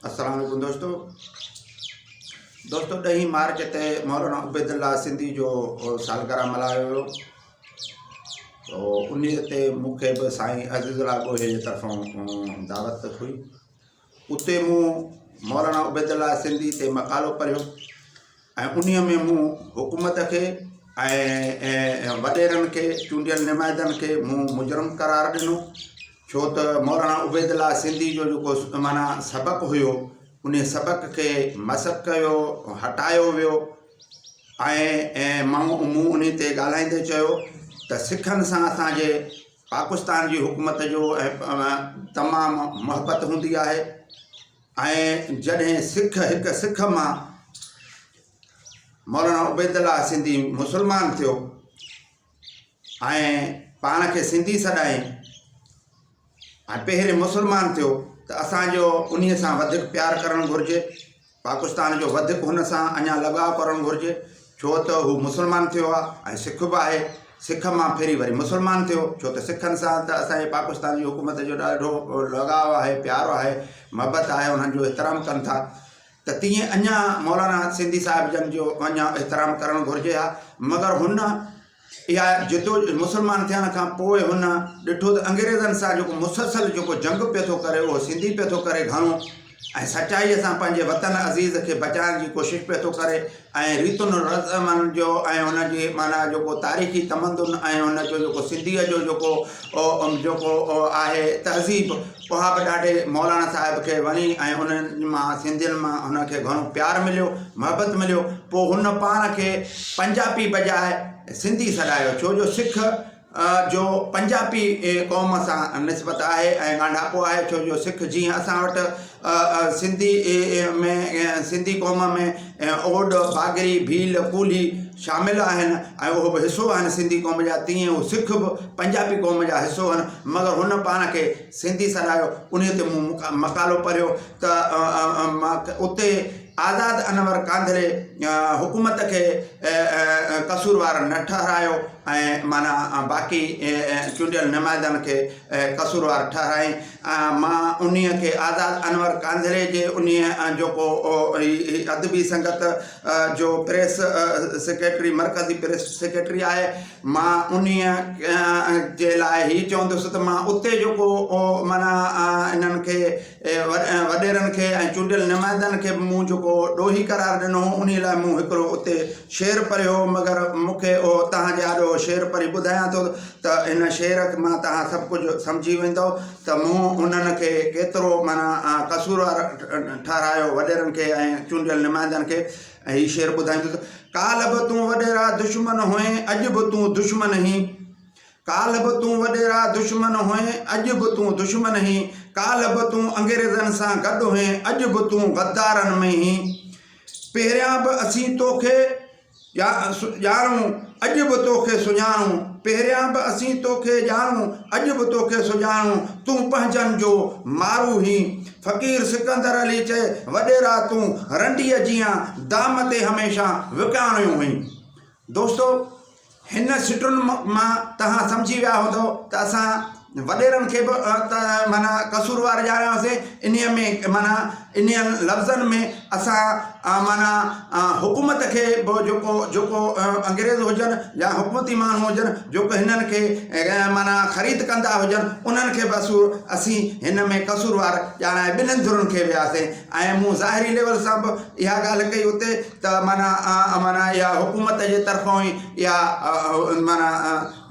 السلام عليڪم دوستو دوستو ڏهين مارچ تي مولانا عبيد الله سنڌي جو سالگرهه ملهايو ويو تو انهي تي مون کي به سائين عزيز الله ڳوهي جي طرفان دعوت هئي اتي مون مولانا عبيد الله سنڌي تي مقالو پڙهيو ۽ انهيء ۾ مون حڪومت کي ۽ وڏيرن کي چونڊيل نمائندن کي مون مجرم قرار ڏنو ڇو ته مولانا عبيد الله سنڌي جو جيڪو معنيٰ سبق هيو ان سبق کي مسخ ڪيو هٽايو ويو ۽ مان مون ان تي ڳالهائيندي چيو ته سکن سان اسانجي پاڪستان جي حڪومت جو تمام محبت هوندي آهي ۽ جڏهن سک هڪ سک مان مولانا عبيدالله سنڌي مسلمان ٿيو ۽ پاڻ کي سنڌي سڏائين ۽ پهرين مسلمان ٿيو ته اسانجو انهي سان وڌيڪ پيار ڪرڻ گهرجي پاڪستان جو وڌيڪ هن سان اڃا لڳاء ڪرڻ گهرجي ڇو ته هو مسلمان ٿيو آهي ۽ سک به آهي سک مان ڦري وري مسلمان ٿيو ڇو ته سکن سان ته اسان جي پاڪستان جي حڪومت جو ڏاڍو لڳاء آهي پيار آهي محبت آهي انهن جو احترام ڪن ٿا ته تيئن اڃا مولانا سنڌي صاحب جن جو اڃا احترام ڪرڻ گهرجي ها مگر هن اها جدو مسلمان ٿيڻ کان پوء هن ڏٺو ته انگريزن سان جيڪو مسلسل جيڪو جنگ پيو ٿو ڪري اهو سنڌي پيو ٿو ڪري گهڻو ۽ سچائيء سان پنهنجي وطن عزيز کي بچائڻ جي ڪوشش پيو ٿو ڪري ۽ ريتن رسمن جو ۽ ان جي معنيٰ جيڪو تاريخي تمدن ۽ ان جو جيڪو سنڌيء جو جيڪو جيڪو آهي تهذيب اها به ڏاڍي مولانا صاحب کي وڻي ۽ انهن مان سنڌين مان هن کي گهڻو پيار مليو محبت مليو پوء هن پاڻ کي پنجابي بجاء سنڌي سڏايو ڇو جو سک جو پنجابي قوم سان نسبت آهي ۽ ڳانڍاپو آهي ڇو جو سک جيئن اسان وٽ سنڌي ۾ سنڌي قوم ۾ اوڏ باگري ڀيل ڪولهي شامل آهن ۽ اهو به حصو آهن سنڌي قوم جا تيئن هو سک به پنجابي قوم جا حصو آهن مگر هن پاڻ کي سنڌي سڏايو انهي تي مون مقالو پڙهيو ته اتي آزاد انور ڪانڌڙي حڪومت کي قصوروار نه ٺهرايو ۽ معنيٰ باقي چونڊيل نمائندن کي قصوروار ٺهرائين. مان انهيء کي آزاد انور ڪانڌڙي جي انهيء جيڪو ادبي سنگت جو پريس سيڪريٽري مرڪزي پريس سيڪريٽري آهي مان انهيء جي لاء هي چوندس ته مان اتي جيڪو معنيٰ انهن کي وڏيرن کي ۽ چونڊيل نمائندن کي به مون جيڪو ڏوهي قرار ڏنو هو، انهيء لاء مون هڪڙو اتي شعر پڙهيو هو، مگر مون کي اهو توهان جي آڏو اهو شعر پڙهي ٻڌايان ٿو ته هن شعر مان توهان سڀ ڪجهه سمجهي ويندؤ ته مون انهن کي ڪيترو معنيٰ قصوروار ٺهرايو وڏيرن کي ۽ چونڊيل نمائندن کي ۽ هي شعر ٻڌائيندس ته ڪالهه به تون وڏيرا دشمن هئين، اڄ به تون دشمن هين. ڪالهه به تون وڏيرا دشمن هئين، اڄ به تون دشمن هين. ڪالهه به تون انگريزن سان گڏ هئين، اڄ به تون غدارن ۾ هين. پهريان به اسين توکي ڄاڻون، اڄ به توکي سڃاڻون. پهريان به اسين توکي ڄاڻون، اڄ به توکي سڃاڻون. تون پنهنجن جو مارو هين. فقير سڪندر علي چئي، وڏيرا تون رنڊيء جيان دام تي هميشه وڪاڻيو هئين. دوستو! هن سٽن مان توهان سمجهي ويا هوندؤ ته اسان وڏيرن کي به معنيٰ قصوروار ڄاڻايوسين انهيء ۾ معنيٰ انهن لفظن ۾ اسان معنيٰ حڪومت کي به جيڪو جيڪو انگريز هجن يا حڪومتي ماڻهو هجن جيڪو هنن کي معنيٰ خريد ڪندا هجن انهن کي به اسين هن ۾ قصوروار ڄاڻائي ٻنهن ڌرين کي وياسين ۽ مون ظاهري ليول سان به اها ڳالهه ڪئي اتي ته معنيٰ معنيٰ اها حڪومت جي طرفان ئي اها معنيٰ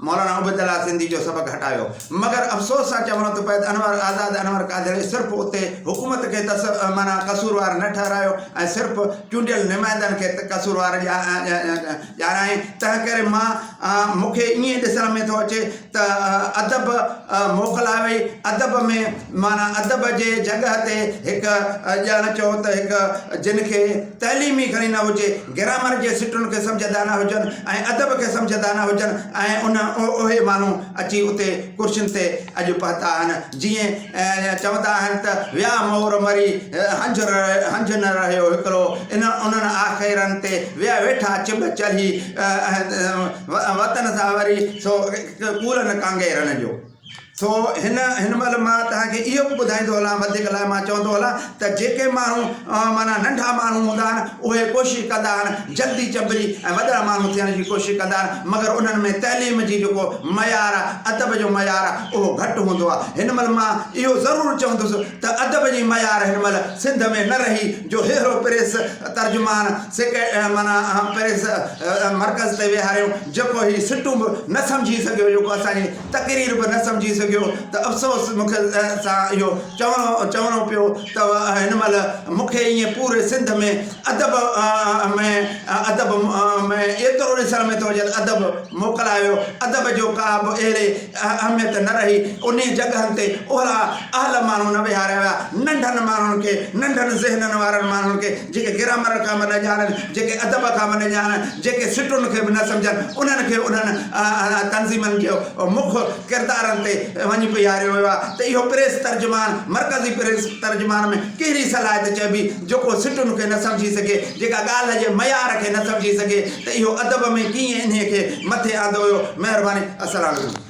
مولانا عبيدالله سنڌي جو سبق هٽايو مگر افسوس سان چوڻو ٿو پئي ته انور آزاد انور قادري صرف اتي حڪومت کي معنيٰ قصوروار نه ٺهرايو ۽ صرف چونڊيل نمائندن کي قصوروار ڄاڻائين تنهن ڪري مان مون کي ائين ڏسڻ ۾ ٿو اچي ته ادب موڪلائي وئي، ادب ۾ معنيٰ ادب جي جڳهه تي هڪ ڄڻ چئو ته هڪ جن کي تعليم ئي کڻي نه هجي، گرامر جي سٽن کي سمجهندا نه هجن ۽ ادب کي سمجهندا نه هجن ۽ ان اهي ماڻهو اچي اتي ڪرسين تي اڄ پهتا آهن، جيئن چوندا آهن ته ويا مور مري هنجهه هنجهه نه رهيو هڪڙو، انهن آخيرن تي ويا ويٺا چٻ چڙهي. وطن سان وري سو ڪول نه ڪانگي رن جو. سو هن هن مهل مان توهان کي اهو به ٻڌائيندو هلان وڌيڪ لاء مان چوندو هلان ته جيڪي ماڻهو معنيٰ ننڍا ماڻهو هوندا آهن اهي ڪوشش ڪندا آهن جلدي چنبڙي ۽ وڏا ماڻهو ٿيڻ جي ڪوشش ڪندا آهن مگر انهن ۾ تعليم جي جيڪو معيار آهي ادب جو معيار آهي اهو گهٽ هوندو آهي هن مهل مان اهو ضرور چوندس ته ادب جي معيار هن مهل سنڌ ۾ نه رهي جو ههڙو پريس ترجمان سيڪريٽ معنيٰ پريس مرڪز تي ويهاريون جيڪو هي سٽون به نه سمجهي سگهيو جيڪو اسان جي تقرير به نه سمجهي سگهيو ته افسوس مون کي سان اهو چوڻو چوڻو پيو ته هن مهل مون کي ائين پوري سنڌ ۾ ادب ۾ ادب ۾ ايترو ڏسڻ ۾ ٿو اچي ته ادب موڪلايو ادب جو ڪا به اهڙي اهميت نه رهي انهي جڳهن تي اهڙا اهل ماڻهو نه ويهاريا ويا ننڍن ماڻهن کي ننڍن ذهنن وارن ماڻهن کي جيڪي گرامر کان به نه ڄاڻن جيڪي ادب کان به نه ڄاڻن جيڪي سٽن کي به نه سمجهن، انهن کي انهن تنظيمن جي مک ڪردارن تي وڃي بيهاريو ويو آهي ته اهو پريس ترجمان، مرڪزي پريس ترجمان ۾ ڪهڙي صلاحيت چئبي، جيڪو سٽن کي نه سمجهي سگهي، جيڪا ڳالهه جي معيار کي نه سمجهي سگهي ته اهو ادب ۾ ڪيئن انهيء کي مٿي آندو ويو. مهرباني. السلام عليڪم.